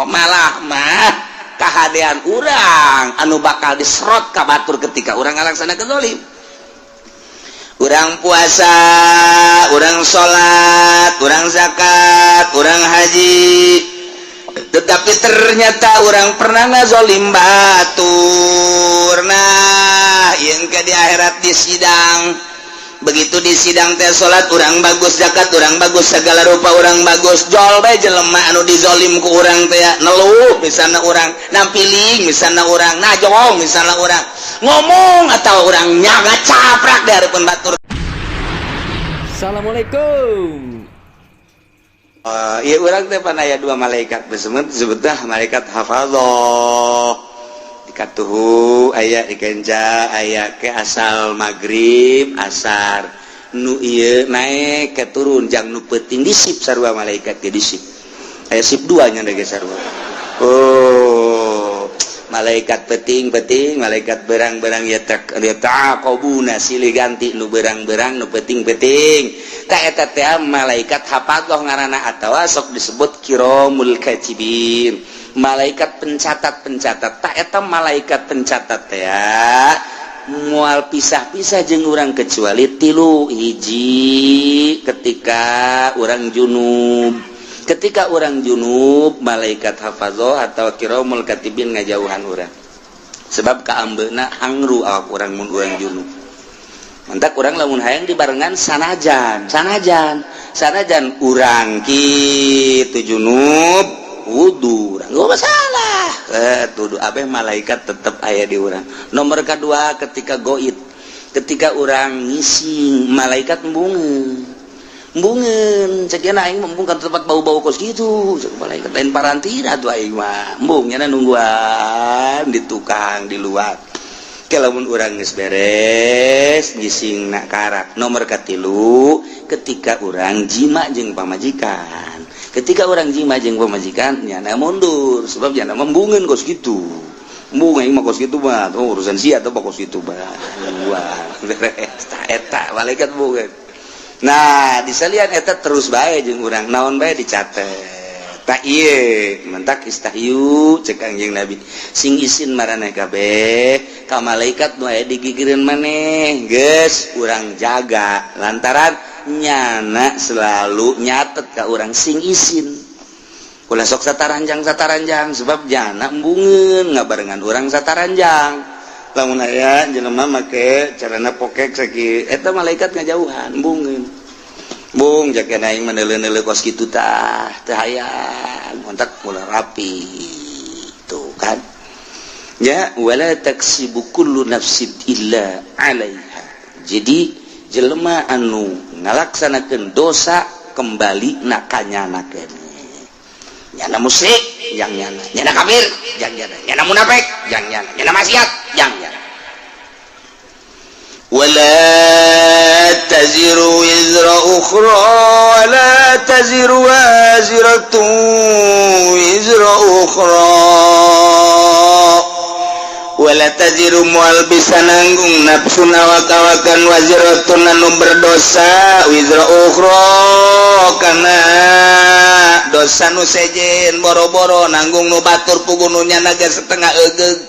Malah mah kahadean urang anu bakal diserot ka batur ketika urang ngalaksanakeun zalim. Urang puasa, urang salat, urang zakat, urang haji, tetapi ternyata urang pernah ngazolim batur. Nah, yang ke di akhirat di sidang, begitu di sidang teh, salat urang bagus, zakat urang bagus, segala rupa urang bagus, jol bae jelema anu dizolim ku urang teh neluh. Misalnya urang nampiling, misalnya urang najong, misalnya urang ngomong atau urang nyaga caprak di hadapan batur. Assalamualaikum. Iya, urang teh pan aya dua malaikat disebut sebutlah malaikat hafadzah. Dikatuhu aya, dikenca aya, ke asal maghrib asar nu ieu naik ke turun jang nu peuting disip sarua malaikat ge disip, aya sip dua nya ge sarua. Oh, malaikat peuting-peuting, malaikat berang-berang ya, tak yata'aqabuna, silih ganti nu berang-berang, nu peuting-peuting. Tak eta teh malaikat hafadzah ngaranna atawa sok disebut kiramul katibin, malaikat pencatat-pencatat. Tak eta malaikat pencatat teh moal pisah-pisah jeung urang kecuali tilu hiji: ketika urang junub. Ketika urang junub, malaikat hafadzah atau kiramul katibin ngajauhan urang, sebab kaambeuna hangru awak urang mun urang junub. Mantak urang lamun hayang dibarengan, sanajan sanajan sanajan urang kitu junub, wudu urang gak masalah, tuduh abeh malaikat tetep aya di urang. Nomor kedua, ketika goib, ketika urang ngising, malaikat embungeun embungeun. Cek aing embung kan tempat bau-bau kos gitu. Cek malaikat, lain parantina tuh aing mah embung, nyana nungguan di tukang di luar. Lamun urang geus beres ngising nak karak. Nomor katilu, ketika urang jima jeung pamajikan. Ketika urang jima jeung pamajikan, nyana mundur, sebab nyana embungeun kos gitu. Embung aing mah kos gitu mah, oh, urusan sia atau kos gitu mah. Wah, beres eta malaikat embungeun. Nah, disalian eta terus bae jeung urang, naon bae dicatet. Tak ieu mentak istahyu cek Kangjeng Nabi, sing isin maraneh kabeh ka malaikat nu aya digigireun maneh. Geus urang jaga lantaran nyana selalu nyatet ka urang. Sing isin, ulah sok sataranjang sataranjang, sebab jana embungeun ngabarengan urang sataranjang. Lamun aya jelema make carana pokek saki eta, malaikat ngajauhan, embungeun. Bung jaga aing meneule-neule kos kitu tah teu hayang, montak mulai rapi tuh kan ya. Wala taksibu kullu nafsin illa 'alaiha. Jadi jelema anu ngalaksanakeun dosa, kembali na kanyana keneh. Nyana musyrik yang nyana, nyana kafir yang nyana, nyana munafik yang nyana, nyana maksiat yang nyana. ولا تزر وزر أخرى ولا تزر وازرة وزر أخرى. ولا تزر moal bisa nanggung nafsun awak-awakan, waziratun anu berdosa, wizra ukhra kana dosa nu sejen. Boro-boro nanggung nu batur, puguh nu nyana ge setengah egeug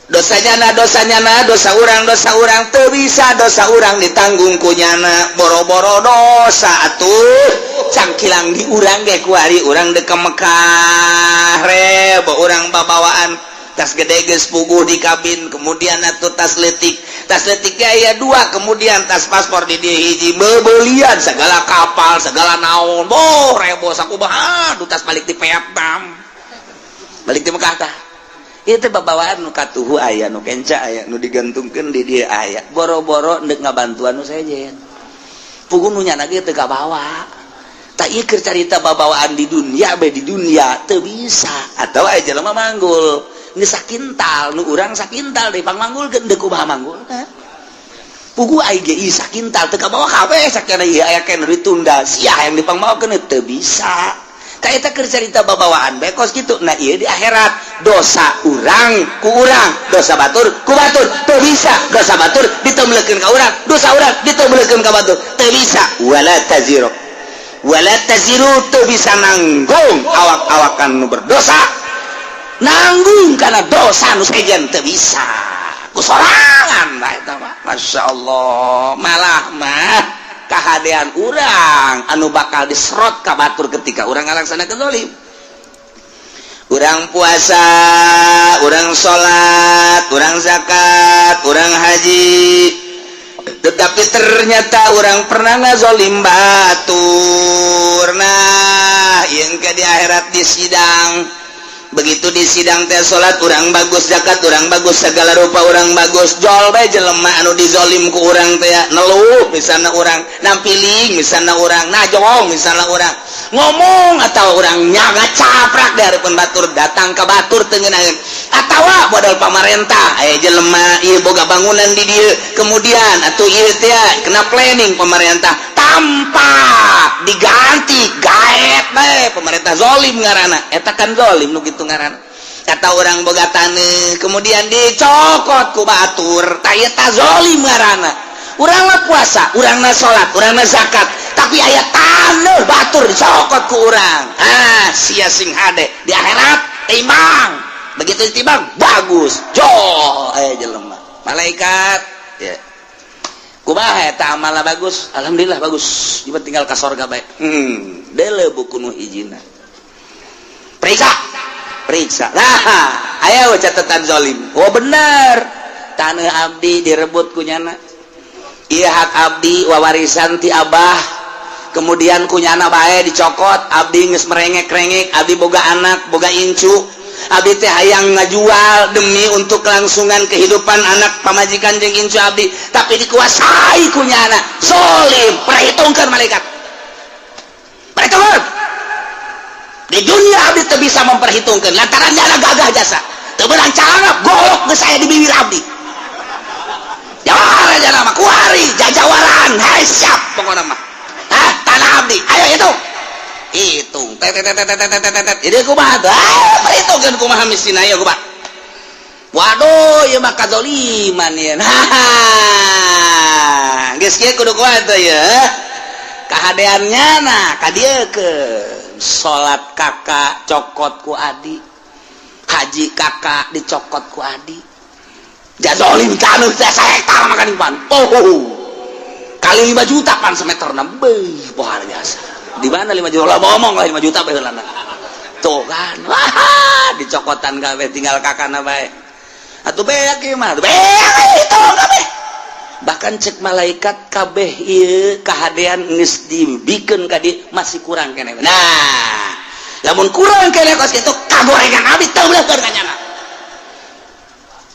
dosanya. Na dosanya, na dosa urang, dosa urang teu bisa dosa urang ditanggung ku nyana. Boro-boro dosa atuh cangkilang di urang ge. Kuari urang dek ke Mekah, rebo urang babawaan tas gede geus puguh di kabin, kemudian atuh tas letik, tas letik aya dua, kemudian tas paspor di dieu hiji, bebelian segala kapal segala naon. Boh, rebo sakumaha. Aduh, tas balik di Vietnam, balik di Mekah tah itu babawaan nu katuhu aya, nu kenca aya, nu digantungkeun di dieu aya. Boro-boro ndek ngabantuan nu sejen, puguh nu nyana ge teu kabawa. Tak ieu keur carita babawaan di dunia bae. Di dunia teu bisa. Atau aya jelema manggul geus sakintal, nu urang sakintal deui pangmanggulkeun, deuk kumaha manggulna? Puguh ai ge ieu sakintal teu kabawa kabeh. Sakana ieu aya keneh ditunda sia yang dipangmawakeun, teu bisa. Eta keur carita babawaan bae kos kitu. Nah, ieu di akhirat dosa urang ku urang, dosa batur ku batur. Teu bisa dosa batur ditemblekeun ka urang, dosa urang ditemblekeun ka batur, teu bisa. Wala taziro Wala taziru, teu bisa nanggung awak-awakan nu berdosa, nanggung karena dosa nu sejen teu bisa ku sorangan lah eta mah. Masya Allah, malah mah kahadean urang anu bakal diserot ka batur ketika urang ngalaksanakeun zalim. Urang puasa, urang salat, urang zakat, urang haji, tetapi ternyata urang pernah ngazolim batur. Nah, yang ke di akhirat di sidang, begitu di sidang teh, salat urang bagus, zakat urang bagus, segala rupa urang bagus, jol bae jelema anu dizolim ku urang teh neluh. Misalnya urang nampiling, misalnya urang najong, misalnya urang ngomong atau urang nyaga caprak dari batur, datang ke batur tengenaheun atawa modal pamarentah jelema ieu boga bangunan di dieu, kemudian atau ieu teh kena planning pemerintah tanpa diganti, gaet bae pemerintah, zolim ngaranna eta kan, zolim nu kitu ngaranna. Kata urang boga taneuh, kemudian dicokot ku batur, tah eta zolim ngaranna. Urang mah puasa, urang mah salat, urang mah zakat, tapi aya taneuh batur dicokot ku urang. Ah, sia sing hade di akhirat timbang. Begitu ditimbang bagus, jol aya jelema, malaikat ya, kumaha eta amalna? Bagus, alhamdulillah bagus, ieu tinggal ka sorga bae. Deuleu buku nu hijina, periksa, periksa. Nah, aya catatan zolim. Oh, bener, tanah abdi direbut ku nyana. Iya, hak abdi, wawarisan ti abah, kemudian ku nyana bae dicokot. Abdi geus merengek-rengek, abdi boga anak, boga incu, abdi teh hayang ngajual demi untuk kelangsungan kehidupan anak, pamajikan jeung incu abdi, tapi dikuasai ku nyana. Zolim. Perhitungkan, malaikat, perhitungkan. Di dunia abdi teu bisa memperhitungkan lantaran nyana gagah jasa, teu meunang carana, golok geus aya di bibir abdi. Jawara aja nama kuari jajawaran. Hai, siap pokoknya mah. Hah, tanah abdi ayo hitung, hitung, tet tet tet tet tet tet tet. Ini kumaha tuh? Ah, perhitungkeun kumaha mistina ya, kumaha? Waduh, ieu mah kazoliman ya. Nah, geus kieu kudu kumaha tuh ya kahadeannya? Nah, ka dieu ke salat kakak cokot ku adi, haji kakak dicokot ku adi, jazolim taneuh teh sahektar makan pan. Oh, kali 5 juta pan semeter beuh, luar biasa. Di mana 5 juta lah, ngomong lah 5 juta bae heulana. Tuh kan, wah, dicokotan kabeh, tinggal kakana bae. Atuh beak ieu mah, beak itu kabeh. Bahkan cek malaikat, kabeh ieu kahadean geus dibikeun ka dieu, masih kurang keneh. Nah, lamun kurang keneh kos kitu, kagorengan abdi teu ka nyana.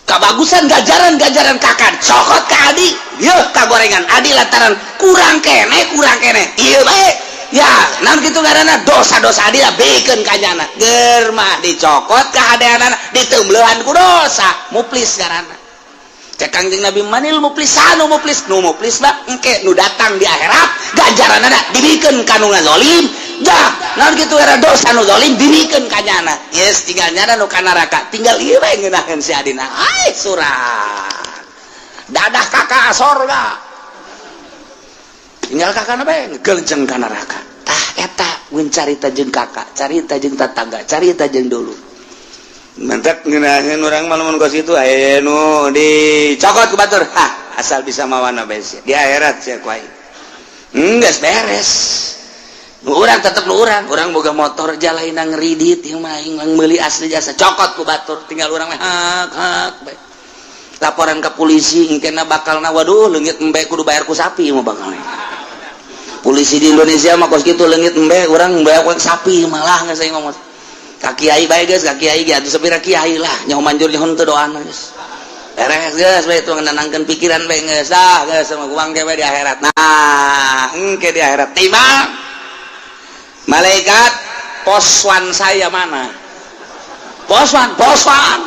Kabagusan gajaran-gajaran kakak cokot ke adi, yeuh kagorengan adi lantaran kurang kene, kurang kene iya baik ya. Naon kitu ngaranna? Dosa-dosa adi lah bikeun ka nyana. Ger mah dicokot kahadeanana, diteumleuhan ku dosa. Muflis ngaranna. Cek Kangjeng Nabi, manil muflisanu? Muflis, nu muflis mah engke nu datang di akhirat, ganjaranana dibikeun ka nu ngazolim. Dah, naon kitu era? Dosa nu zalim dibikeun ka nyana. Yes, tinggal nyana nu ka neraka, tinggal ieu bae ngeunaheun si adina. Ai surat dadah kakak sorga, tinggal kakak bae ngegelenceng ka neraka. Tah, eta mun carita jeung kakak, carita jeung tetangga, carita jeung dulu. Mantap, ngeunaheun urang mah lamun kos kitu aya nu dicokot ku batur. Hah, asal bisa mawana bae sia di akhirat sia ku aing. Geus beres. Nu urang tetep nu urang, urang boga motor jalaina ngeridit ieu mah, aing meuli asli jasa, cokot ku batur, tinggal urang mah hak hak bae. Laporan ke polisi engkena bakalna, waduh, leungit embe kudu bayar ku sapi mah bakalna. Polisi di Indonesia mah kos kitu, leungit embe urang bayar ku sapi malah. Geus saya ngomong ka kiai bae geus, ka kiai ge atuh sapira kiai lah nyaho manjur nyaho teu doana. Geus beres, geus bae itu nenangkeun pikiran bae geus. Dah, geus sama uang ge di akhirat. Nah, engke di akhirat timbang, malaikat, poswan saya mana? Poswan, poswan,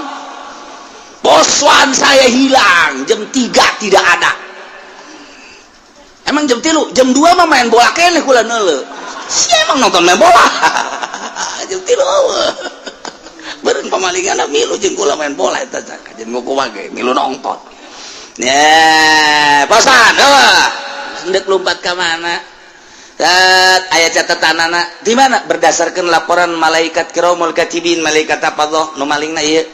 poswan saya hilang jam 3, tidak ada. Emang jam 3, jam 2 mah main bola keneh kula neuleu. Si emang nonton main bola jam 3, beureun pamalingan milu jeung kula main bola eta, jeung kumaha ge milu nonton ya. Poswan, oh, hendak lompat ke mana? Aya catatan di mana berdasarkan laporan malaikat kiromul katibin, malaikat apa nu malingna ieu.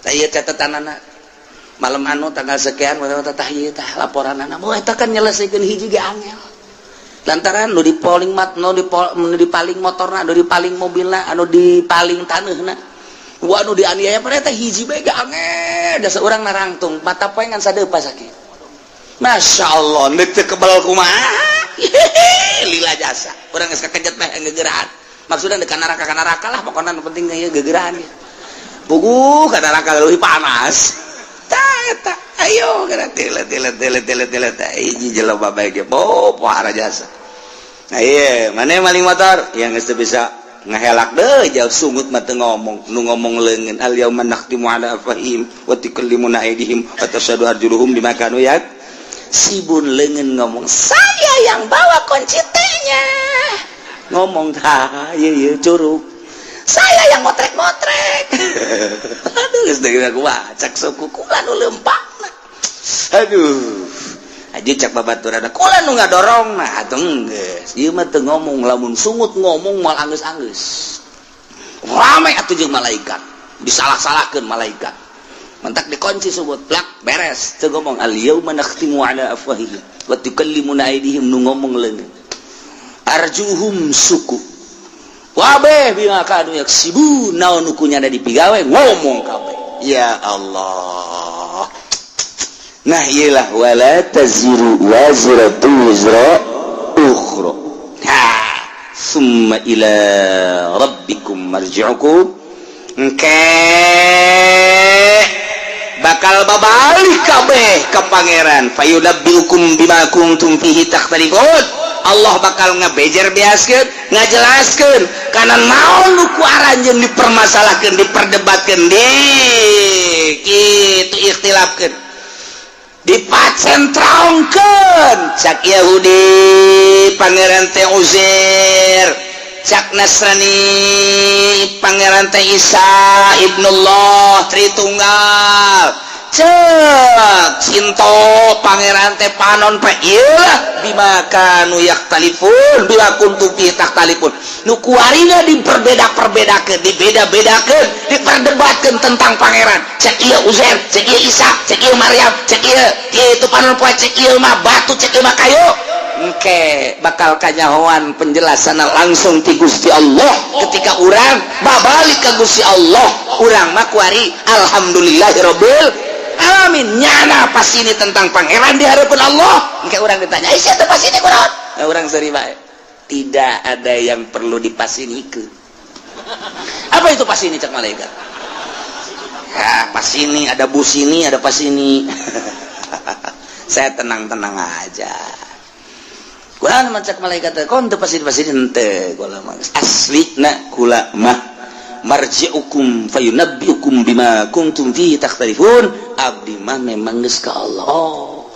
Tah, ieu catatanana malam anu tanggal sekian, tah ieu tah laporanana. Mau eta kan nyelesaikeun hiji ge angel, lantaran nu dipaling mat, nu dipaling motorna, nu dipaling mobilna, anu dipaling taneuhna, wah, nu dianiaya pada eta hiji bae ge angel. Da urang narangtung mata poe ngan sadeupa sakit. Masya Allah, teu kebal kumaha? Lila jasa. Urang geus kakejet meh gegeraan. Maksudnya dekat neraka, ka neraka lah pokoknya, nu penting ieu gegeraan ya. Puguh ka neraka leuwih panas. Tah eta, ayo geura tile tile tile tile tile tah hiji jelema bae ge oh pohara jasa. Nah, iya, mana maling motor yang geus bisa ngahelak deh jauh sungut mah teu ngomong, nu ngomong leungeun. Al yauma nakhtimu ala afwahihim wa tukallimuna aydihim wa tashhadu arjuluhum bima kanu yaksibun. Leungeun ngomong, "Saya yang bawa kunci T-nya." Ngomong tah ieu ieu curug, "Saya yang motrek-motrek." Aduh, geus deui gua cak suku kula nu leumpangna. Aduh, aja cak babaturan kula nu ngadorong. Nah, atuh geus ieu mah teu ngomong. Lamun sungut ngomong moal anggeus-anggeus. Rame atuh jeung malaikat, disalah-salahkeun malaikat. Mentak dikunci sungut plak beres, teu ngomong. Al yauma nakhtimu ala afwahihim wa tukallimuna aydihim, nu ngomong leungeun, arjuhum suku wabeh bima kanu yaksibun. Naon nu kunyana dipigawe ngomong kabeh. Ya Allah. Nah, iyalah, wala taziru waziratu wizra ukhra. Ha, summa ila rabbikum marji'ukum. Engke bakal babalik kabeh ke Pangeran. Fayunabbiukum bima kuntum fihi takhtalifun. Allah bakal ngebejer beaskeun, ngajelaskeun kana naon nu ku aranjeun dipermasalahkeun, diperdebatkeun, di kitu ikhtilafkeun, dipacentrongkeun. Cak Yahudi Pangeran teh Uzair, cak Nasrani Pangeran teh Isa Ibnullah Tritunggal, cek Sinto Pangeran teh panon pe. Iyalah, bima kanu yakhtalifun, bima kuntum fi takhtalifun, nu kuarina diperbeda-perbedakeun, dibeda-bedakeun, diperdebatkeun tentang Pangeran. Cek ieu Uzair, cek ieu Isa, cek ieu Maryam, cek ieu itu panon poe, cek ieu mah batu, cek ieu mah kayu. Engke bakal kanyahoan penjelasan langsung ti Gusti Allah ketika urang babalik ke Gusti Allah. Urang mah kuari alhamdulillahirabbil alamin, nyana pas ini tentang Pangeran di hadapan Allah. Engke urang ditanya, "Ih, siapa pas ini kunaon?" Nah, urang seri bae, tidak ada yang perlu dipasinikeun. "Apa itu pas ini?" cak malaikat. Ya, pas ini ada bus, ini ada pas ini. Saya tenang-tenang aja. Kurang macak malaikat kon teu pasti pasti henteu. Kula mah asli na kula mah marji'ukum fayunabbiukum bima kuntum fihi takhtalifun. Abdi mah memang geus ka Allah.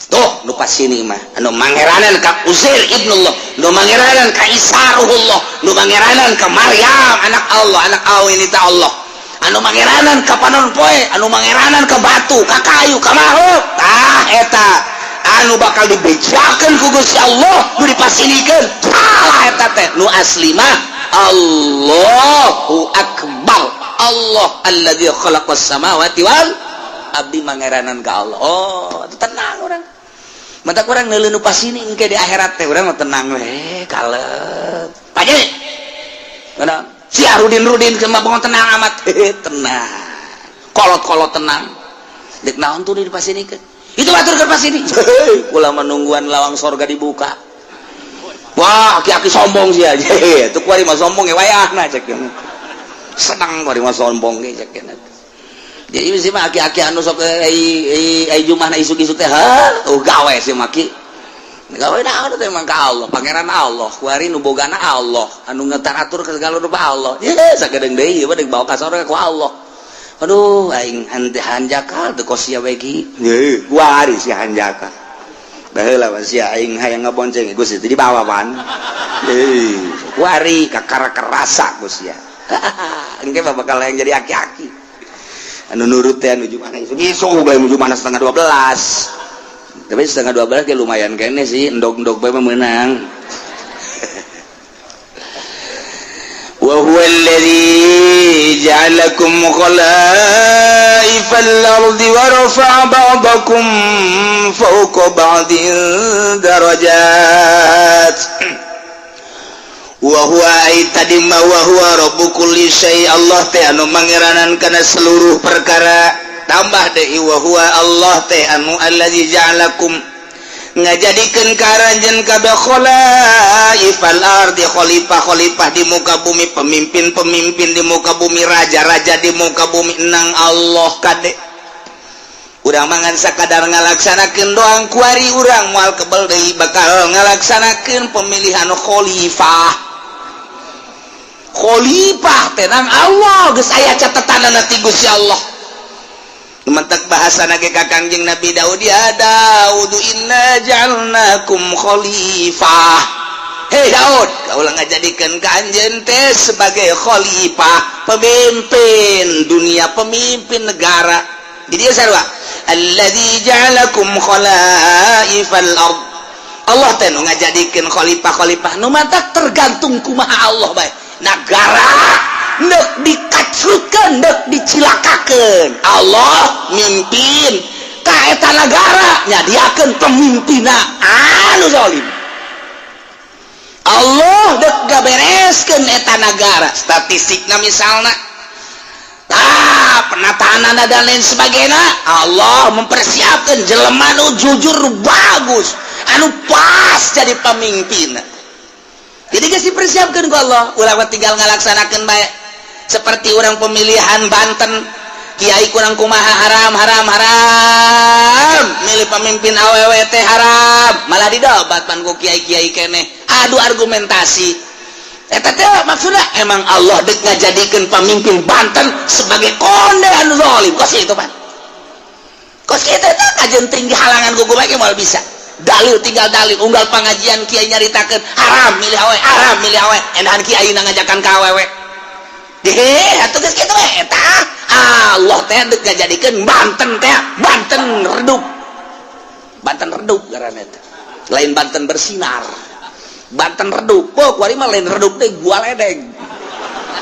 Tuh nu pasini mah anu mangeranan ka Uzair ibnullah, nu mangeranan ka Isa ruhullah, nu mangeranan ka Maryam anak Allah, anak awin itu Allah, anu mangeranan ka panon poe, anu mangeranan ka batu, ka kayu, ka makhluk. Tah, eta anu bakal dibejakeun ku Gusti Allah, nu dipasinikeun salah eta teh. Nu asli mah Allahu akbar, Allah alladzi khalaqas samawati wal abdi mangeranan ka Allah. Oh, tenang urang. Mata kurang neuleuh nu pasini engke di akhirat teh urang mah tenang we, kalep. Paje. Mana? Si Arudin Rudin mah bangun tenang amat. Tenang. Kolot-kolot tenang. Dek naon tuh di pasinikeun? Itu batur ke pasini. Kula menungguan lawang sorga dibuka. Wah, aki-aki sombong sih aja. Itu kuari mah sombong ya wayahna cek. Senang kuari mah sombong ge cek. Jadi sih mah aki-aki anu sok ai ai jumahna isuk-isuk teh, ha, oh gawe sih maki. Gawe naon teh emang ka Allah, Pangeran Allah, kuari nu bogana Allah, anu ngetaratur ke segala rupa Allah. Ye, sagedeung deui ieu mah bawa ka sorga ku Allah. Aduh, aing hanjakal teu kos sia we ki. Ye, kuari si hanjakal. Baheula mah sia aing hayang ngabonceng Gusti teh dibawa pan. Heuh, kuari kakara kerasa ku sia. Engke mah bakal yang jadi aki-aki. Anu nurut teh anu jumana isuk isuk bae, jumana setengah 12. Tapi 11.30 ge lumayan kene sih, endog-endog bae mah meunang. Wa huwa alladhi ja'alakum khalaifal ardi wa rafa'a ba'dakum fawqa ba'din darajat. Wa huwa ay tadi ma wa huwa rabbu kulli syai, Allah teh anu mangeranan kana seluruh perkara. Tambah deui, wa huwa Allah teh anu allazi ja'alakum ngajadikeun ka aranjeun kabeh khalaifal ardi, khalifah-khalifah di muka bumi, pemimpin-pemimpin di muka bumi, raja-raja di muka bumi. Nang Allah kade, urang mangan sakadar ngalaksanakeun doang. Kuari urang moal kebel deui bakal ngalaksanakeun pemilihan khalifah. Khalifah teh nang Allah, geus aya catetanana ti Gusti Allah. Mentak bahasa nage ka Kangjeng Nabi Daud, ya Daud, inna ja'alnakum khalifah. Hei Daud, kaulah ngajadikeun ka anjeun teh sebagai khalifah, pemimpin dunia, pemimpin negara. Jadi dia sarua, alladzi ja'alakum khalaifal ard. Allah teh nu ngajadikeun khalifah-khalifah. Nu matak tergantung kumaha Allah bae. Nagara nek dikacrutkeun, nek dicilakakeun, Allah mimpin ka eta nagara, nyadiakeun pemimpinna anu zalim. Allah dek gabereskeun eta nagara, statistikna misalna, tah, penataan dan lain sebagainya, Allah mempersiapkan jelema nu jujur, nu bagus, anu pas jadi pemimpin. Jadi geus dipersiapkan ku Allah, ulah tinggal ngalaksanakeun bae. Seperti orang pemilihan Banten, kiai kurang kumaha, haram, haram, haram, milih pemimpin awewe teh haram, malah didobat pan ku kiai-kiai keneh, adu argumentasi. Eta teh maksudnya emang Allah dek ngajadikeun pemimpin Banten sebagai konde anu zalim. Kos itu pan, kos kitu teh kajen tinggi halangan ku bae moal bisa. Dalil tinggal dalil, unggal pengajian kiai nyaritakeun haram milih awewe, haram milih awewe, enahan kiai ngajakan ka awewe. Deh, atuh geus kitu we eta. Allah teh dek ngajadikeun Banten teh Banten redup. Banten redup ngaranna teh. Lain Banten bersinar. Banten redup. Oh, kuari mah lain redup teh, gua ledeng.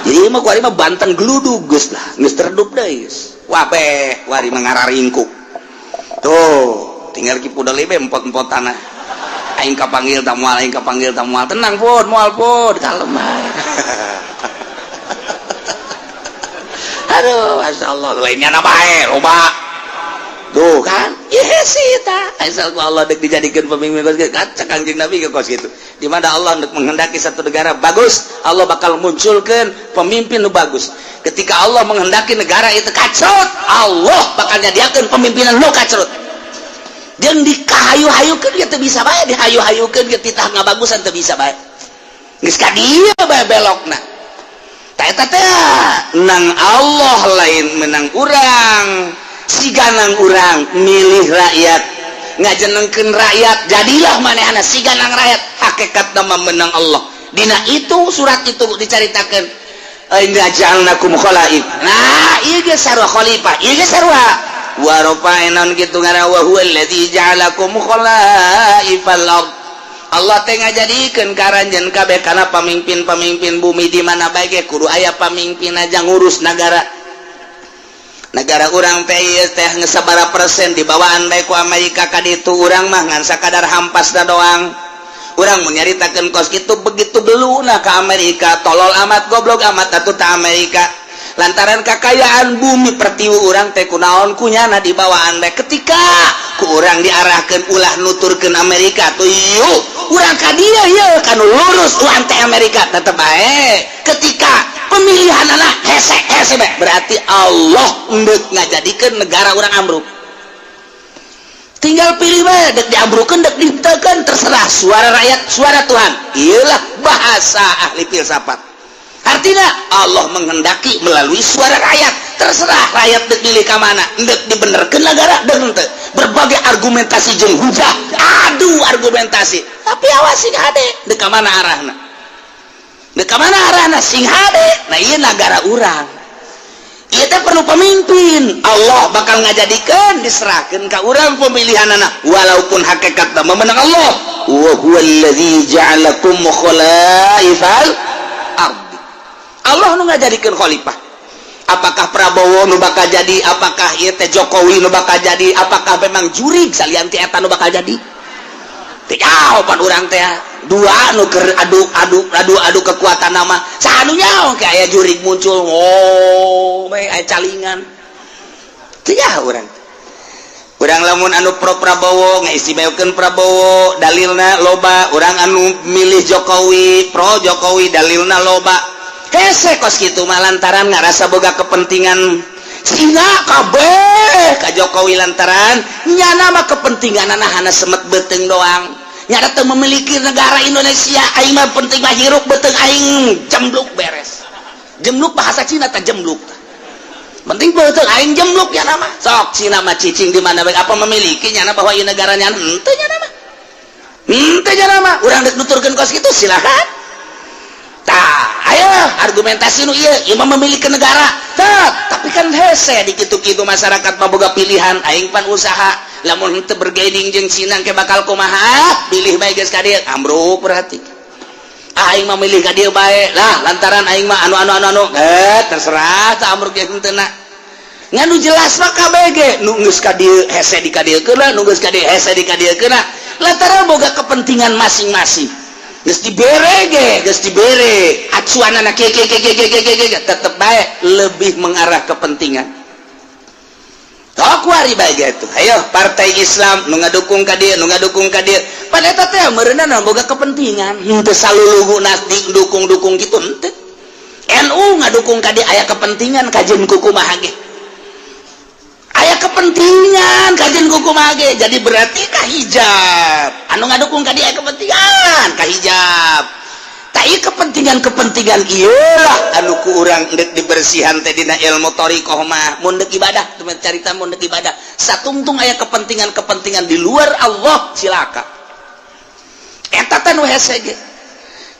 Jadi mah kuari mah Banten geludug geus lah, geus redup deui geus. Wabeh, kuari mah ngararingkuk. Tuh, tinggal ki pudel be empot-empot tanah. Aing kapanggil ta moal, aing kapanggil ta moal. Tenang pun, moal pun, kalem bae. Aduh, masya Allah, lainnya na bae, loba. Tuh kan, iya sih ta. Asal ku Allah dek dijadikan pemimpin kos kitu, kaca Kangjeng Nabi ke kos gitu. Di mana Allah dek menghendaki satu negara bagus, Allah bakal munculkan pemimpin nu bagus. Ketika Allah menghendaki negara itu kacrut, Allah bakal nyadiakeun pemimpinan nu kacrut. Jeung dikahayu-hayukeun ge teu bisa bae, dihayu-hayukeun ge titah ngabagusan teu bisa bae. Geus ka dieu bae belokna. Eta teh nang Allah, lain menang urang. Siganang urang milih rakyat, ngajenengkeun rakyat, jadilah manehna siganang rakyat. Hakikat nama menang Allah. Dina itu surat itu dicaritakeun, inna ja'alnakum khalaif. Nah, ieu ge sarua khalifah, ieu ge sarua wa rafa'na kitu ngaran, wa huwa allazi ja'alakum khalaifal ard. Allah teh ngajadikeun ka aranjeun kabeh kana pamimpin-pamimpin bumi. Di mana bae ge kudu aya pamimpin aja ngurus nagara. Negara urang teh ieu teh geus sabaraha persen dibawaan bae ku Amerika ka ditu. Urang mah ngan sakadar hampasna doang. Urang mun nyaritakeun kos kitu, begitu beluna ka Amerika, tolol amat, goblok amat atuh ta Amerika, lantaran kakayaan bumi pertiwi urang teh kunaon kunyana dibawaan bae. Ketika ku urang diarahkeun ulah nuturkeun Amerika tuh, yuk urang ka dieu, yeuh kanu lurus urang teh Amerika tetep bae. Ketika pemilihan anak hese hese bae, berarti Allah endek ngajadikeun negara urang ambruk. Tinggal pilih bae, dek diambrukeun, dek ditekeun, terserah. Suara rakyat suara Tuhan, iyalah bahasa ahli filsafat. Artinya Allah menghendaki melalui suara rakyat, terserah rakyat dek milih ka mana, dek dibenerkeun negara dek henteu. Berbagai argumentasi jeung hujah, adu argumentasi, tapi awas, sing hade dek ka mana arahna, dek ka mana arahna, sing hade. Nah, ieu nagara urang. Ieu teh perlu pemimpin. Allah bakal ngajadikeun, diserahkeun ka urang pemilihan anak, walaupun hakikat memenang Allah. Wa huwallazi ja'alakum khalaifal ardi. Allah nu ngajadikeun khalifah. Apakah Prabowo nu bakal jadi, apakah ieu teh Jokowi nu bakal jadi, apakah memang jurig salian ti eta nu bakal jadi? Teu jawaban urang teh. Dua nu keur adu adu adu adu kekuatan nama, saha nu nyaho ke aya jurig muncul, oh we aya calingan. Teu nyaho urang. Urang lamun anu pro Prabowo ngaistimewakeun Prabowo, dalilna loba. Urang anu milih Jokowi, pro Jokowi, dalilna loba. Hese kos kitu mah lantaran ngarasa boga kepentingan. Cina kabeh ka Jokowi lantaran nyana mah kepentingan hana semet beuteung doang. Nyana teu memiliki negara Indonesia. Aing mah penting mah hirup, beuteung aing jembluk, beres. Jembluk bahasa Cina teh jembluk. Penting beuteung aing jembluk ya nama. Sok Cina mah cicing di mana bae, apa memiliki nyana bahwa ieu negaranya? Henteu nyana mah. Henteu nyana mah. Urang dek nuturkeun kos kitu silakan. Tah, ayo argumentasi nu ieu, ieu mah memiliki negara. Tah, tapi kan hese di kitu-kitu, masyarakat mah boga pilihan. Aing pan usaha, lamun henteu bergaining jeung Cina ke bakal kumaha? Pilih bae geus ka dieu, ambruk berarti. Aing mah milih ka dieu bae lah lantaran aing mah anu anu anu anu, eh terserah tah, ambruk ge henteu na. Ngan nu jelas mah KBG nu geus ka dieu hese di ka dieu keuna, nu geus ka dieu hese di ka dieu keuna lantaran boga kepentingan masing-masing. Geus dibere ge, geus dibere acuanana kieu kieu kieu kieu kieu kieu, tetep bae lebih mengarah kepentingan. Tok wari bae ge tuh. Ayo partai Islam nu ngadukung ka dieu, nu ngadukung ka dieu. Pada eta teh meureunna boga kepentingan. Henteu salulugu dukung-dukung gitu henteu. NU ngadukung ka dieu aya kepentingan, kajeun kumaha ge. Aya kepentingan kajeun kumaha ge. Jadi berarti ka hijab. Anu ngadukung ka dieu aya kepentingan ka hijab. Tak ieu kepentingan-kepentingan ieu lah anu ku urang deuk dibersihan teh dina ilmu thariqah mah. Mun deuk ibadah, teman carita mun deuk ibadah satungtung aya kepentingan-kepentingan di luar Allah, cilaka. Eta teh nu hese ge.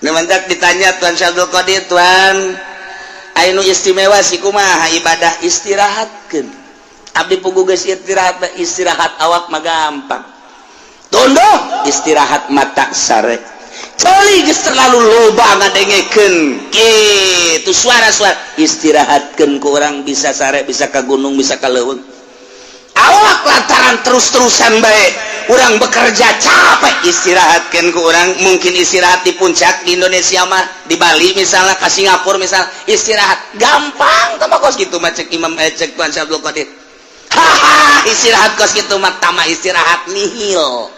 Nu mantak ditanya Tuan Syekh Abdul Qadir, "Tuan, aya nu istimewa sih kumaha ibadah?" "Istirahatkeun. Abdi puguh geus istirahat." Istirahat awak mah gampang, tunduh. Istirahat mata sare. Ceuli geus terlalu loba ngadengekeun kitu suara-suara, istirahatkeun ku urang bisa sare, bisa ka gunung, bisa ka leuweung. Awak lantaran terus-terusan bae urang bekerja capek, istirahatkan ku urang mungkin istirahat di puncak di Indonesia mah, di Bali misalnya, ke Singapura misalnya, istirahat gampang. Tambah kos gitu mah cek Imam, cek Tuan Syekh Abdul Qadir, haha, istirahat kos gitu mah tama istirahat nihil.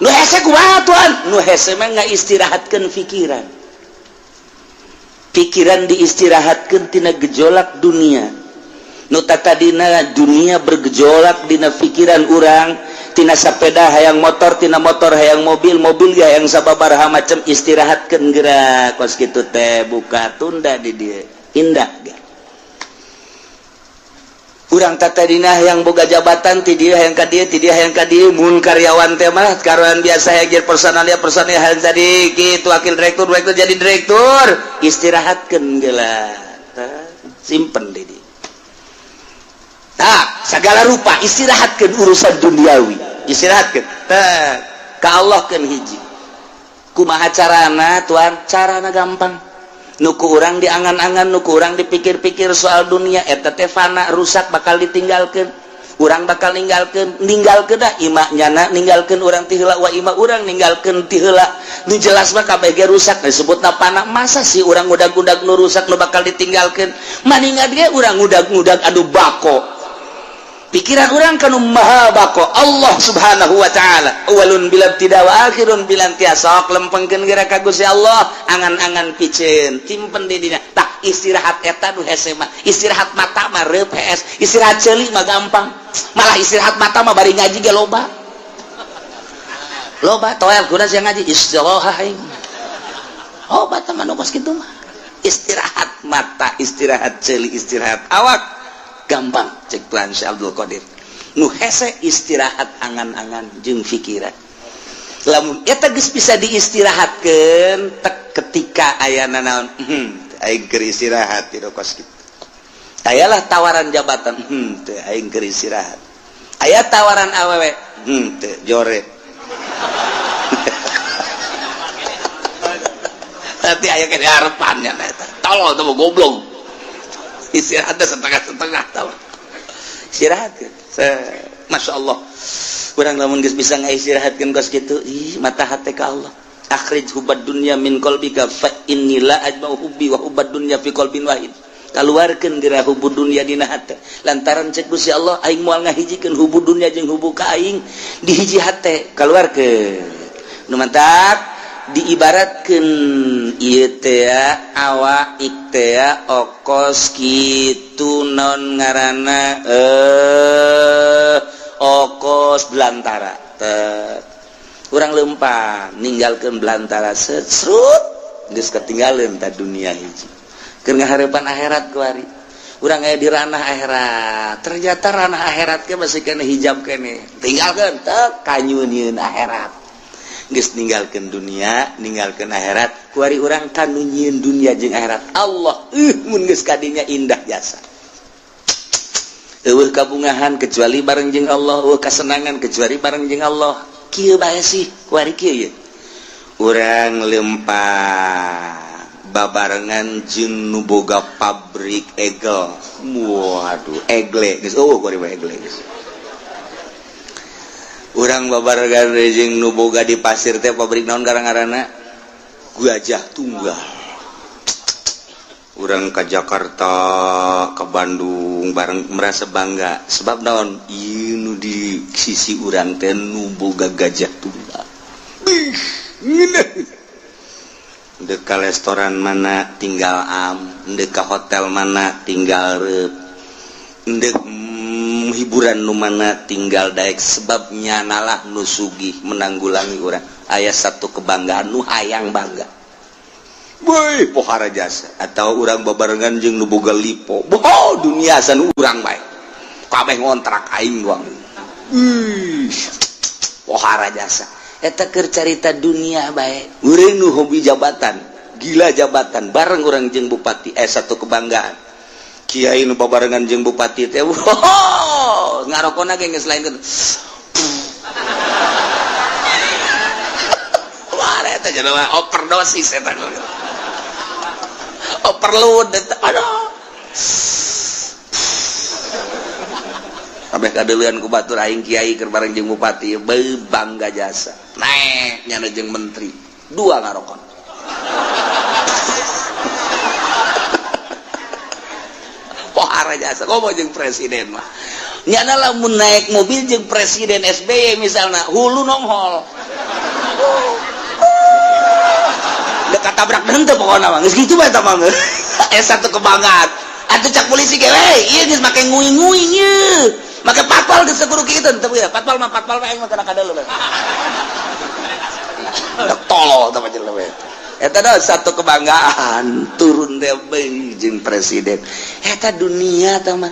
Nu hese kumaha, Tuan? Nu hese mah nggak istirahatkan pikiran. Pikiran diistirahatkan tina gejolak dunia. Nu tadina dunia bergejolak dina pikiran urang, tina sepeda hayang motor, tina motor hayang mobil, mobil ya yang sababaraha macam, istirahatkan gerak kos kitu teh, buka tunda di dia indah ge. Urang tadina yang boga jabatan ti dia hayang ka dieu, ti dia hayang ka dieu. Mun karyawan teh mah karyawan biasa hayang jadi personalia, personalia hayang jadi kitu, wakil direktur, direktur jadi direktur, istirahatkeun geula, simpen di dieu. Tak segala rupa istirahatkeun urusan duniawi, istirahatkeun teh ka Allah keun hiji. Kumaha carana, Tuan? Carana gampang. Nu ku urang diangan-angan, nu ku urang dipikir-pikir soal dunia eta teh fana, rusak, bakal ditinggalkeun. Urang bakal ninggalkeun, ninggalkeun dah imah nyana, ninggalkeun urang ti heula, wa imah urang ninggalkeun ti heula. Nu jelas mah kabeh ge rusak, disebutna fana. Masa sih urang ngudag-ngudag nu rusak, nu bakal ditinggalkeun? Maningan ge urang ngudag-ngudag anu bako. Pikiran urang kanu maha bako, Allah Subhanahu wa Ta'ala, awalun bila tidak wa akhirun bila intiha. Sok lempengkeun geura ka Gusti Allah, angan-angan piceun simpen di dina. Tak istirahat eta nu hese mah. Istirahat mata mah reup hees, istirahat ceuli mah gampang. Malah istirahat mata mah bari ngaji ge loba loba toel guna sia ngaji istirahat aing. Oh, bata mah nu kos kitu mah. Istirahat mata, istirahat ceuli, istirahat awak gampang cek Tuan Syekh Abdul Qadir. Nu hese istirahat angan-angan jeung pikiran. Lamun eta geus bisa diistirahatkeun tek ketika aya naon, aing keur istirahat di kos kitu. Ayalah tawaran jabatan, teu aing keur istirahat. Aya tawaran awewe, teu jore. Nanti aya kene harapannya eta. Tolol teh goblok. Istirahat setengah-setengah tau. Istirahat. Masya Allah. Urang lamun geus bisa ngaistirahatkeun kos kitu, ih mata hate ka Allah. Akhrij hubbad dunya min qalbika fa inni la ajma'u hubbi wa hubbad dunya fi qalbin wahid. Kaluarkeun geura hubbu dunya dina hate. Lantaran cek Gusti Allah aing moal ngahijikeun hubbu dunya jeung hubbu ka aing di hiji hate. Kaluarkeun. Nu mantak diibaratkeun ieu teh awak teh okos kitu naon ngaranna okos belantara. Urang lempang ninggalkeun belantara serut geus ketinggalan ta dunia hiji. Keur ngaharepan akhirat kuari. Urang aya di ranah akhirat. Ternyata ranah akhirat ke masih kena hijab kene. Tinggalkeun teh kanyunieun akhirat. Geus ninggalkeun dunia, ninggalkeun akhirat, kuari urang kanu nyieun dunia jeung akhirat. Allah mun geus kadinya indah jasa. Eueuh kabungahan kecuali bareng jeung Allah, eueuh kasenangan kecuali bareng jeung Allah. Kieu bae sih, kuari kieu ye. Urang lempang babarengan jeung nu boga pabrik egel. Waduh, egle geus eueuh kuari mah egle geus. Urang babarengan jeung nu boga di pasir teh pabrik naon ngaranna? Gajah Tunggal. Urang ke Jakarta, ke Bandung bareng merasa bangga sebab naon ieu nu di sisi urang teh nu boga Gajah Tunggal. Bih, ngeunah. Dek ka restoran mana tinggal am, dek ka hotel mana tinggal reup. Dek hiburan nu mana tinggal daek sebabnya nalah nu sugih menanggulangi urang. Aya satu kebanggaan nu hayang bangga. Woi, pohara jasa atau urang babarengan jeung nu boga lipo. Boh, dunia san urang bae. Kabeh ngontrak aing doang. Ih, pohara jasa. Eta keur carita dunia bae. Urang nu hobi jabatan, gila jabatan, bareng urang jeung bupati satu kebanggaan. Kiai nu babarengan jeung bupati teh, wow, ngarokona ge geus lain kitu. Wah, eta jelema overdosis eta. Overload eta. Aduh. Kabeh kadeuleun ku batur aing kiai keur bareng jeung bupati, beuh bangga jasa. Naek nyana jeung menteri, dua ngarokon. Pohara jasa komo jeung presiden mah. Nyana lamun naik mobil jeung presiden SBY misalna, hulu nonghol. Dekat tabrak henteu pokona mah. Geus kitu bae eta mah. Satu kebanggaan. Atuh cak polisi ge we, ieu geus make nguing-nguing ieu. Make patpal geus kudu kitu teu ya. Patpal mah patpal we aing mah kana kadeuleu. Tolol teh mah jelema. Eta dah satu kebanggaan turun teh jeung presiden. Eta dunia teh mah.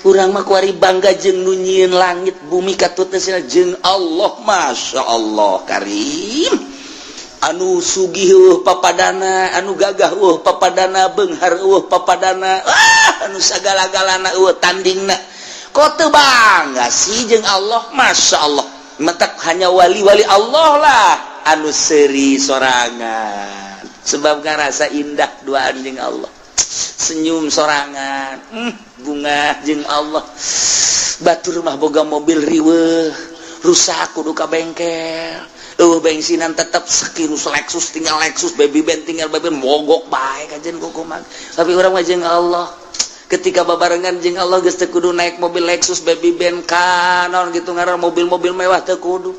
Urang mah kuari bangga jeung nu nyieun langit bumi katut teh jeung Allah. Masya Allah karim. Anu sugih papadana, anu gagah papadana, beunghar papadana, anu sagala-galana tandingna. Kok teu bangga sih jeung Allah? Masya Allah. Mentak hanya wali-wali Allah lah anu seuri sorangan. Sebab ngarasa indah duaan jeung Allah. Senyum sorangan, bunga jeung Allah. Batur mah boga mobil riweuh, rusak kudu ka bengkel. Bensinan tetap sekirus Lexus tinggal Lexus, baby band tinggal baby band, mogok bae kajen kumaha. Tapi urang mah jeung Allah. Ketika babarengan jeung Allah geus teu kudu naik mobil Lexus, baby band kanon gitu ngaran mobil-mobil mewah teu kudu.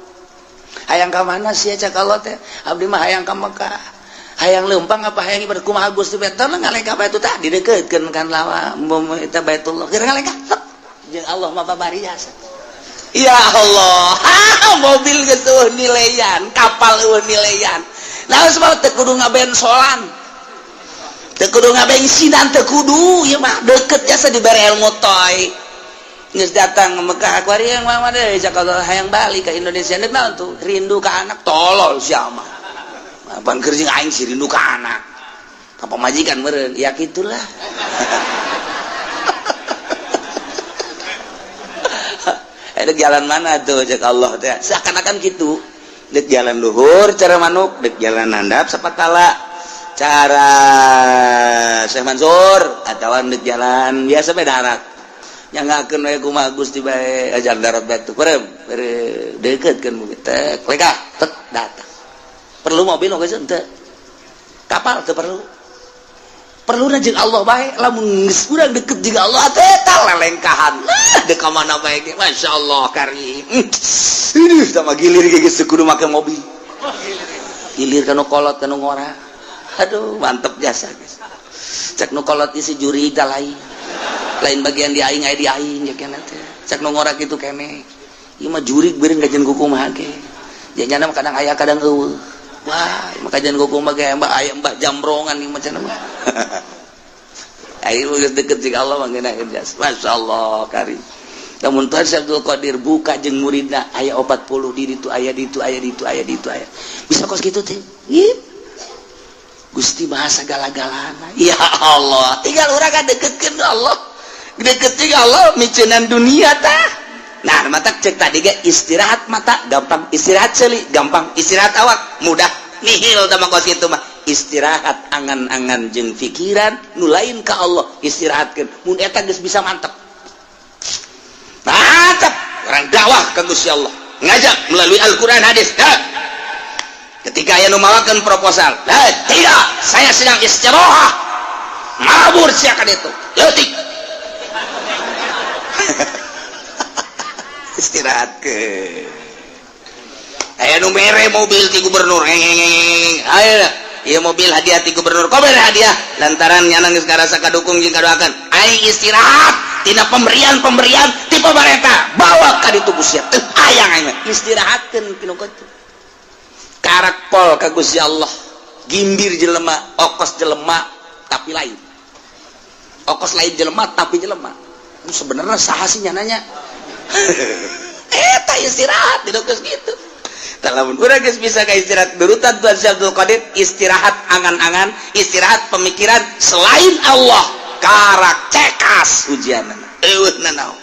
Hayang ka mana sih cak Allah teh? Abdi mah hayang ka Mekah. Hayang leumpang apa hayang ibadah kumaha Gusti teh? Tah ngalengkah bae tah didekeutkeun kan lawa eta Baitullah. Keur ngalengkah jeung Allah mah babari jasa. Ya Allah, mobil geus eueuh nilaian, kapal eueuh nilaian. Nah, sebab teu kudu ngabensolan. Teu kudu ngabensinan, teu kudu ieu mah deket jasa dibere ilmu toy. Geus datang ke Mekah kuari yang mah deui cak Allah hayang balik ke Indonesia deuk naon tuh? Rindu ka anak tolol sia mah. Apaan keur jeung aing sih rindu ka anak. Ka pamajikan meureun, ya kitulah. Ada jalan mana tuh, cek Allah teh seakan-akan gitu. Dek jalan luhur cara manuk, dek jalan handap sapatala cara Syekh Mansur, atau dek jalan biasa bae darat. Yang ngakeun we kumaha Gusti bae, jalan darat batu perem deket kan tek lekah tek datang. Perlu mobil oge henteu, kapal teu perlu. Perlu jeung Allah bae. Lamun geus urang deket jeung Allah teh, tah lelengkahan lah dek ka mana bae ge. Masyaallah karim. Ini sama gilir ge geus kudu make mobil, gilir kanu kolot, kanu ngora. Aduh, mantep jasa guys. Cek nu kolot isi juri da lain lain bagian di aing, aya di aing ya kena teh. Cek nu ngora kitu kene, ieu mah jurig beureung kajian kumaha ge janyana mah, kadang aya, kadang euweuh. Wah, mah kajian kumaha ge, mbah aya mbah jambrongan ieu mah cenah mah. Ayo geus deket jeung Allah mah ngeunaheun jas. Masyaallah karim. Namun Tuhan Syekh Abdul Qadir buka jeung muridna aya 40 di ditu, aya di ditu, aya di ditu, aya di ditu, aya. Bisa kos kitu teh. Ih. Gusti bahasa gala-galana. Ya Allah, tinggal urang ka deketkeun Allah. Deket jeung Allah miceunan dunia tah. Nah, mata cek tadi ge istirahat mata gampang, istirahat ceuli gampang, istirahat awak mudah. Nihil tah mah kos kitu mah. Istirahat angan-angan jeung pikiran nu lain ka Allah istirahatkeun. Mun eta geus bisa, mantep. Mantap orang dakwah ke Gusti Allah, ngajak melalui Al-Quran, hadis. Nah, ketika aya nu mawakeun proposal, nah, tidak, saya sedang istirahat, mabur siakan itu leutik. Istirahat ke aya nu mere mobil ti gubernur, ayo ieu mobil hadiah ti gubernur. Kok mere hadiah? Lantaran nyana geus ngarasa kadukung jeung kadoakeun. Aing istirahat tina pemberian-pemberian ti pemerintah, bawa ka ditu Gusti teu hayang aing mah. Istirahatkeun tinu kitu karak pol ka Gusti Allah. Gimbir jelema, okos jelema tapi lain okos, lain jelema tapi jelema. Sebenarnya saha sih nyananya eta? Istirahat di geus kitu. Lamun urang geus bisa ka istirahat berutan Tuhan Syekh Abdul Qadir, istirahat angan-angan, istirahat pemikiran selain Allah, karak cekas ujianana, eueuh nanaon.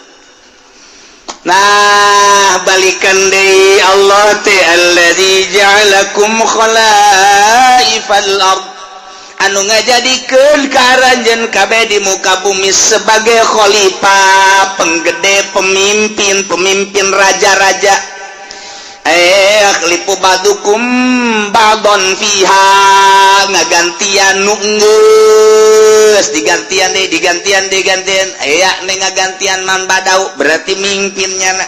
Nah, balikan deui Allah teh alladzi ja'alakum khalaifal ard, anu ngajadikeun ka aranjeun kabeh di muka bumi sebagai khalifah, penggede, pemimpin, pemimpin raja-raja. Yakhlifu ba'dukum ba'don fiha, ngagantian nu geus digantian deui, digantian, digantian, aya nih ngagantian man badau, berarti mimpinnya na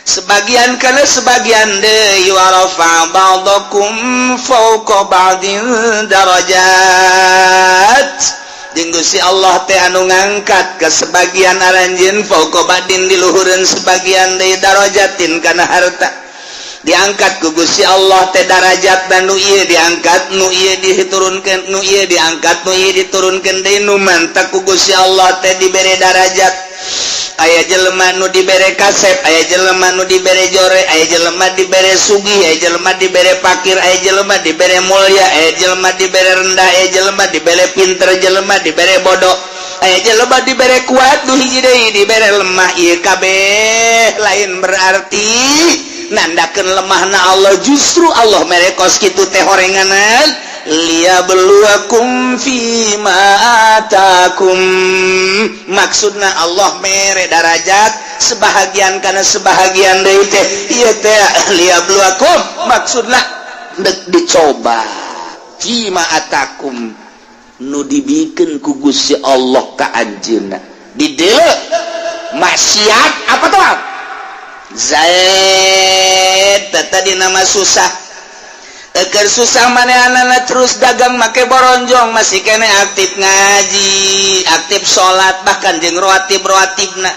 sebagian kana sebagian deui. Wa rafa ba'dakum fawqa ba'din darajat, jeung Gusti Allah teh anu ngangkat ke sebagian aranjeun, fawqa ba'din di luhureun sebagian deui, darajatin kana harta. Diangkat ku Gusti Allah teh darajat dan nu ieu diangkat, nu ieu diturunkeun, nu ieu diangkat, nu ieu diturunkeun deui. Nu mantak ku Gusti Allah teh dibere darajat, aya jelema nu dibere kasep, aya jelema nu dibere jore, aya jelema dibere sugih, aya jelema dibere pakir, aya jelema dibere mulia, aya jelema dibere rendah, aya jelema dibere pinter, jelema dibere bodoh, aya jelema dibere kuat, nu hiji deui dibere lemah. Ieu kabeh lain berarti nandakeun lemahna Allah, justru Allah mere kos kitu teh horenganan liyabluwakum fima atakum. Maksudna Allah mere darajat sebahagian karena sebahagian deui teh ieu teh liyabluwakum, maksudna dek dicoba, fima atakum, nu dibikeun ku Gusti Allah ka anjeunna. Di dieu maksiat apa tuh Zaid tadi nama susah. Eker susah manehna terus dagang make boronjong, masih kene aktif ngaji, aktif salat, bahkan jeung rawatib rawatibna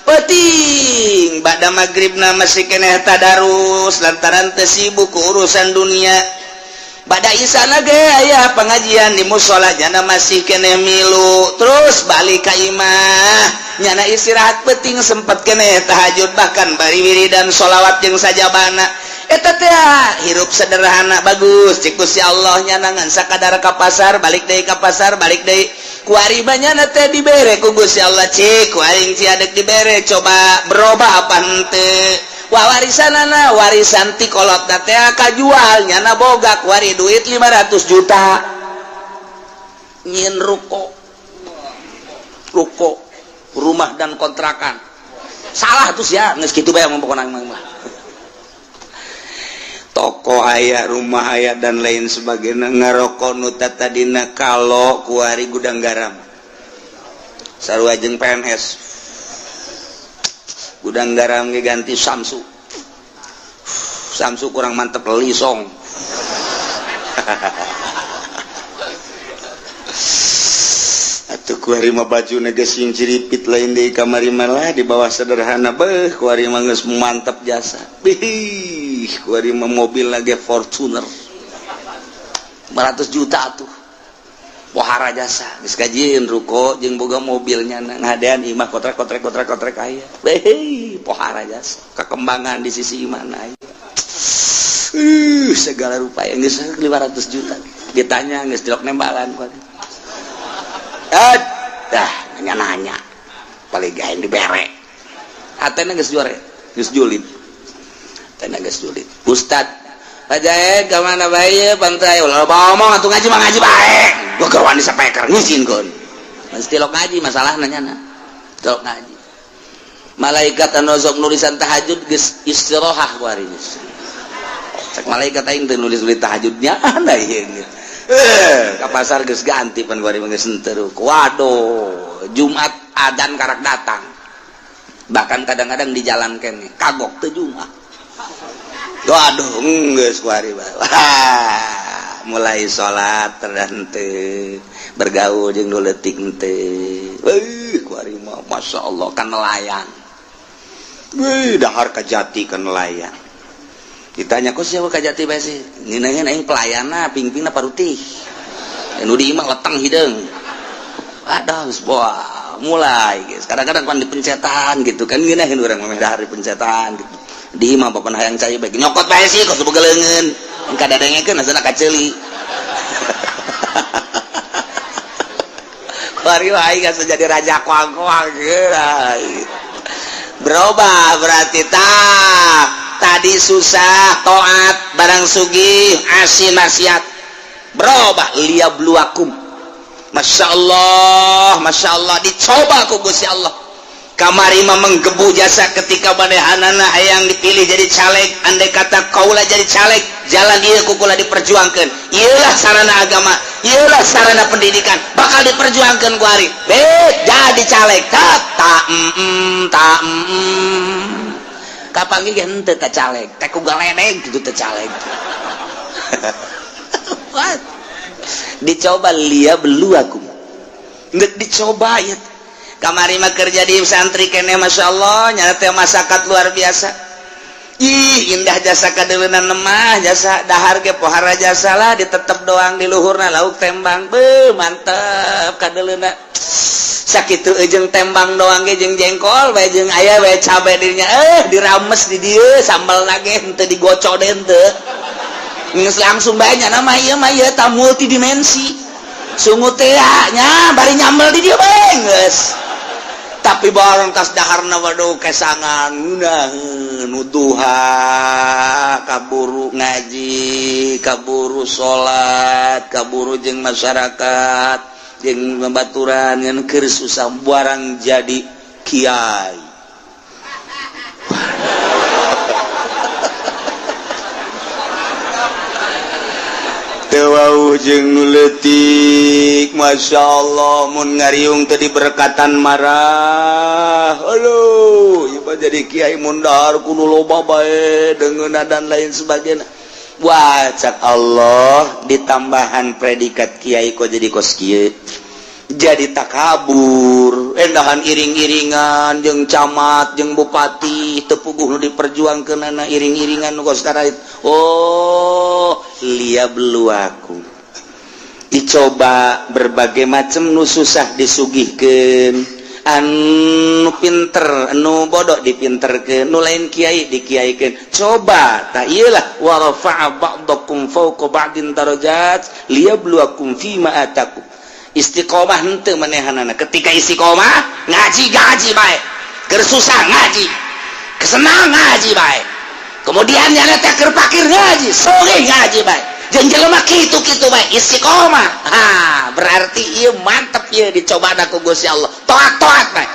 penting ba'da maghribna masih kene tadarus lantaran teu sibuk ku urusan dunia. Ba'da isana ge aya pengajian di musola, nyana masih kene milu. Terus balik ka imah, nyana istirahat penting sempet kene tahajud, bahkan bari wiridan sholawat jeung sajabana. Eta teh hirup sederhana bagus cik Gusti Allah. Nyana ngan sakadar ka pasar, balik deui ka pasar, balik deui. Kuari banyak teh dibere ku Gusti Allah, cik ku aing si adek dibere, coba berubah apa henteu. Wah, warisanana, warisan ti kolot teh kajual, nyana boga kuari duit 500 juta, nyieun ruko, ruko rumah dan kontrakan. Salah tuh ya, geus kitu bae pokona mah. Toko aya, rumah aya, dan lain sebagainya. Ngarokok nu tadina kalau kuari Gudang Garam, sarua jeung PNS. Gudang Garam ge ganti Samsu. Samsu kurang mantep, Lisong. Atuh kuari mah baju geus sing ciripit, lain deui kamari malah di bawah sederhana. Beuh, kuari mah geus mantep jasa. Bih, kuari mah mobil lagi Fortuner 500 juta tuh, pohara jasa. Geus kajieun ruko jeung boga mobilnya, ngadean imah kotrek kotrek kotrek kotrek aya. Beuh, pohara jasa, kekembangan di sisi mana aya. Segala rupa yang geus 500 juta ditanya geus dilok nembalan kuari. Dah nanya-nanya paling gaeng dibere hatena geus juare, geus julid, hatena geus julid. Ustad aja ka mana bae pantai ulah ngomong atuh, ngaji mah ngaji bae. Gua keur wani sapeker ngizinkeun mesti lok ngaji. Masalah nanya na tilok ngaji, malaikat anu sok nulisan tahajud geus istirahat kuari. Cek malaikat, aing teu nulis-nulis tahajudnya anda ieu. Ke pasar geus ganti pan kuari mah, geus henteu. Waduh, Jumat adan karak datang, bahkan kadang-kadang di jalan kene kagok teu Jumat. Waduh, geus kuari. Wah, mulai salat terhenteu, bergaul jeung nu leutik henteu. Weuh, kuari mah Masya Allah kan nelayan. Wih, dahar kajati kan nelayan. Ditanya, kok siapa kajati bae sih? Ngeunaheun aing pelayana, pingpingna parutih. Nu di imah leteng hideung. Aduh, wah, mulai guys. Kadang-kadang kan di pencetan gitu kan, ngeunaheun urang mah dahar di pencetan gitu. Di imah pokona hayang cai bae nyokot bae sih kos boga leungeun. Kadadengekeun asana kaceuli. Kuari wae geus jadi raja koang-koang. Berubah berarti tak tadi susah toat, barang sugih asin maksiat. Berubah liyabluwakum. Masya Allah, Masya Allah, dicoba ku Gusti Allah. Kamari mah menggebu jasa ketika manehanana hayang dipilih jadi caleg. Andai kata kaula jadi caleg, jalan ieu ku kula diperjuangkan, ieulah sarana agama, ieulah sarana pendidikan, bakal diperjuangkan ku ari be jadi caleg. Tak tak tak kapanggih ge henteu ka caleg teh ku galedeg gitu teh caleg. What? Dicoba liyabluwakum, nggak dicoba ya. Kamari mah kerja di santri kene, Masya Allah, nyata teh masyarakat luar biasa. Ih, indah jasa kadeuleuna mah, jasa dahar ge pohara jasa lah, ditetep doang di luhurna lauk tembang. Beuh, mantep kadeuleuna. Sakitu jeung tembang doang ge jeung jengkol bae jeung aya bae cabe dirinya, dirames di dieu sambal ge henteu digocok deh, henteu geus langsung bae nya mah. Ieu mah ieu ta multidimensi sungut teh nya, bari nyambel di dieu bae geus. Tapi barang tas daharna, waduh, kesangan ngeunaheun duha, kaburu ngaji, kaburu salat, kaburu jeung masyarakat jeung babaturan, ngan keur susah barang jadi kiai. Teu wauh jeung nu leutik, Masya Allah, mun ngariung teu diberkatan marah. Aduh, ieu mah jadi kiai mun dahar kudu loba bae deungeunna dan lain sebagainya. Wah, cak Allah, ditambahan predikat kiai kok jadi kos kieu, jadi takabur, endahan iring-iringan jeung camat jeung bupati, teu puguh nu diperjuangkeunana iring-iringan nu kos karait. Oh, liyabluwakum, dicoba berbagai macam. Nu susah disugihkeun, anu pinter, anu bodoh dipinterkeun, nu lain kiai dikiaikeun. Coba tak iyalah, wa rafa'a ba'dakum fawqa ba'din darajat liyabluwakum fima atakum. Istiqomah henteu manehanana. Ketika istiqomah ngaji, ngaji bae, keur susah ngaji, kesenang ngaji bae, kemudian nyana teh keur pakir ngaji, sugih ngaji bae, jeung jelema kitu-kitu bae istiqomah. Ha, berarti ieu mantep, ieu dicoba ku Gusti Allah, toat-toat bae.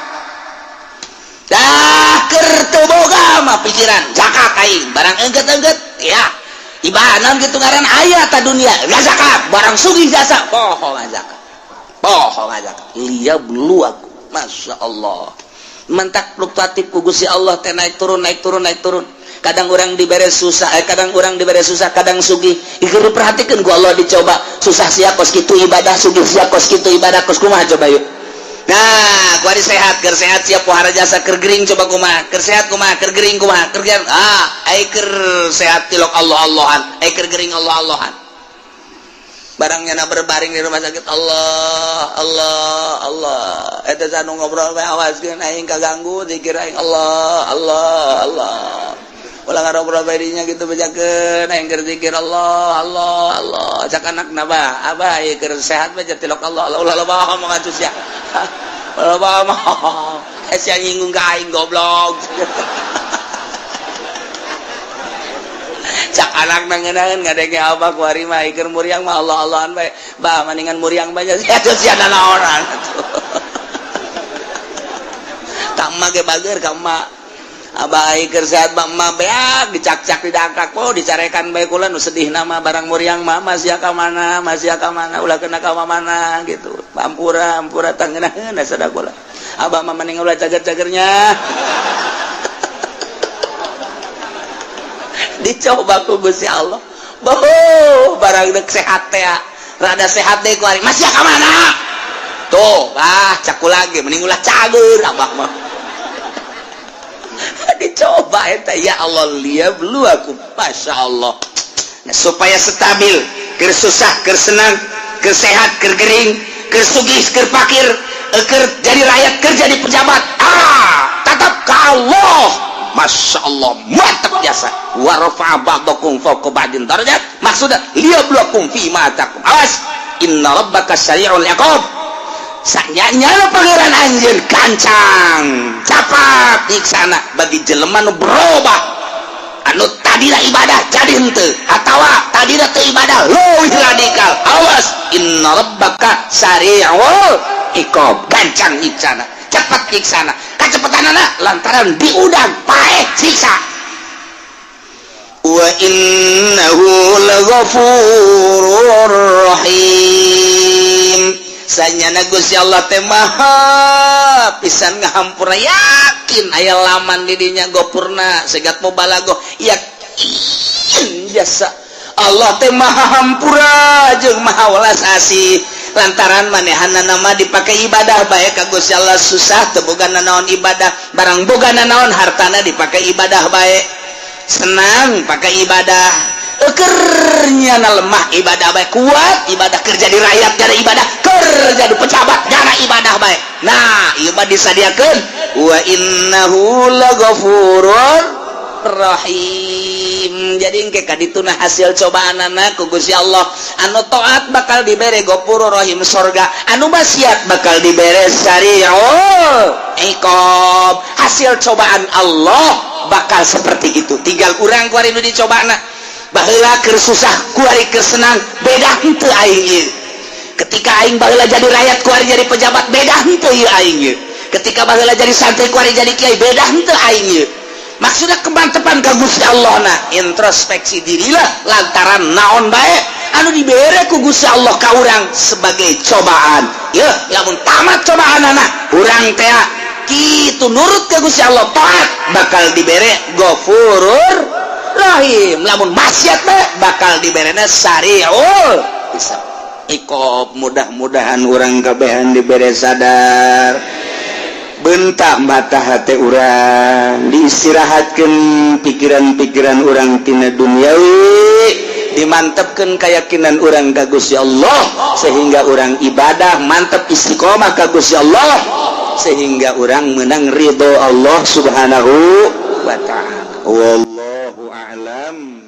Dah keur teu boga mah pikiran zakat aing, barang engget-engget ya ibadah gitu, ngaran aya ta dunia gak zakat, barang sugih jasa poho zakat, poho zakat. Liyabluwakum, Masya Allah, mentak fluktuatif ku Gusti Allah teh, naik turun, naik turun, naik turun. Kadang orang dibere susah, kadang orang dibere susah, kadang sugih. Ieu diperhatikan ku Allah, dicoba susah sia kos kitu ibadah, sugih sia kos kitu ibadah, kos kumaha coba yuk. Nah, kuari sehat, keur sehat siap pohara jasa, keur gering coba kumaha, keur sehat kumaha, keur gering kumaha, keur gering, ah, ai keur sehat tilok Allah Allahan, ai keur gering Allah Allahan. Barangnya na berbaring di rumah sakit, Allah Allah Allah. Eta sanu ngobrol bae, awaskeun aing kaganggu zikir aing, Allah Allah Allah. Ulah ngarobrol bae dinya gitu, bejakeun aing keur zikir Allah Allah Allah. Cak anakna, "Bah, abah ieu keur sehat bae tilok Allah Allah, ulah loba omong atuh sia. Ulah loba omong. Eh, sia nyinggung ka aing, goblok." Cak anak nangenaeun ngadenge abah kuari mah keur muriang mah Allah Allahan bae. "Bah, mendingan muriang bae sia sia naonan." Ka emak ge bager ka emak. Abah keur sehat ba emak beak dicakcak, didangkak, oh, dicarekan bae kula nu sedih nama barang muriang mah masih ka mana, masih ka mana, ulah kena ka mana gitu. Ampura, ampura, tangeunaheun sada kula. Abah mah mending ulah cager-cagernya. Dicoba ku Gusti Allah. Boh, barang dek sehat teh, rada sehat deh kuari masih ka mana? Tuh, ah, caku lagi mending ulah cager abah mah. Dicoba eta ya Allah, liyabluwakum, Masya Allah. Nah, supaya stabil, keur susah, keur senang, keur sehat, keur gering, keur sugih, keur pakir, keur jadi rakyat, keur jadi pejabat, ah, tetap ke Allah. Masya Allah, mantap biasa. Wa rafa'a ba'dakum fawqa ba'din darajat, maksudnya liyabluwakum fi ma atakum. Awas, inna rabbaka sari'ul iqab. Sanyanya Pangeran anjeun gancang capat nyiksana bagi jelema nu berubah, anu tadina ibadah jadi henteu, atawa tadina teu ibadah leuwih radikal. Awas, inna rabbaka sari'ul iqab, gancang nyiksana, cepat nyiksana. Kacepetanana lantaran diudang paeh siksa. Wa innahu laghafurur rahim. Sanyana Gusti Allah teh maha pisan ngahampura, yakin aya laman di dinya gopurna segat mubalago, yakin jasa Allah teh maha hampura jeung maha welas asih, lantaran manehana nama dipakai ibadah bae ka Gusti Allah. Susah teu boga nanaon, ibadah, barang boga nanaon hartana dipakai ibadah bae, senang pakai ibadah, kernya na lemah ibadah bae, kuat ibadah, kerja di rakyat jadi ibadah, kerja di pejabat jana ibadah bae. Nah, ieu mah disadiakeun wa innahu laghafurur rahim. Jadi engke kadituna hasil cobaan anak ku Gusti Allah, anu taat bakal dibere Ghafurur Rahim, sorga, anu maksiat bakal dibere sari'ul iqab. Hasil cobaan Allah bakal seperti itu. Tinggal urang kuari nu dicobana. Baheula keur susah, kuari keur senang, beda henteu aing ieu? Ketika aing baheula jadi rakyat, kuari jadi pejabat, beda henteu ieu aing ieu? Ketika baheula jadi santri, kuari jadi kiai, beda henteu aing ieu? Maksudnya kemantepan ka Gusti Allah. Nah, introspeksi dirilah, lantaran naon bae anu dibere ku Gusti Allah ka urang sebagai cobaan ya. Lamun tamat cobaan anak urang teh kitu nurut ke Gusti Allah, taat, bakal dibere Ghafurur Rahim. Lamun maksiat bae bakal diberena sari'ul hisab, iqab. Mudah-mudahan urang kabehan dibere sadar, bentak mata hati urang, diistirahatkan pikiran-pikiran urang tina duniawi, dimantapkan keyakinan urang ka Gusti Allah, sehingga urang ibadah mantap, istiqomah ka Gusti Allah, sehingga urang menang ridho Allah Subhanahu wa Ta'ala. Wallahu a'lam.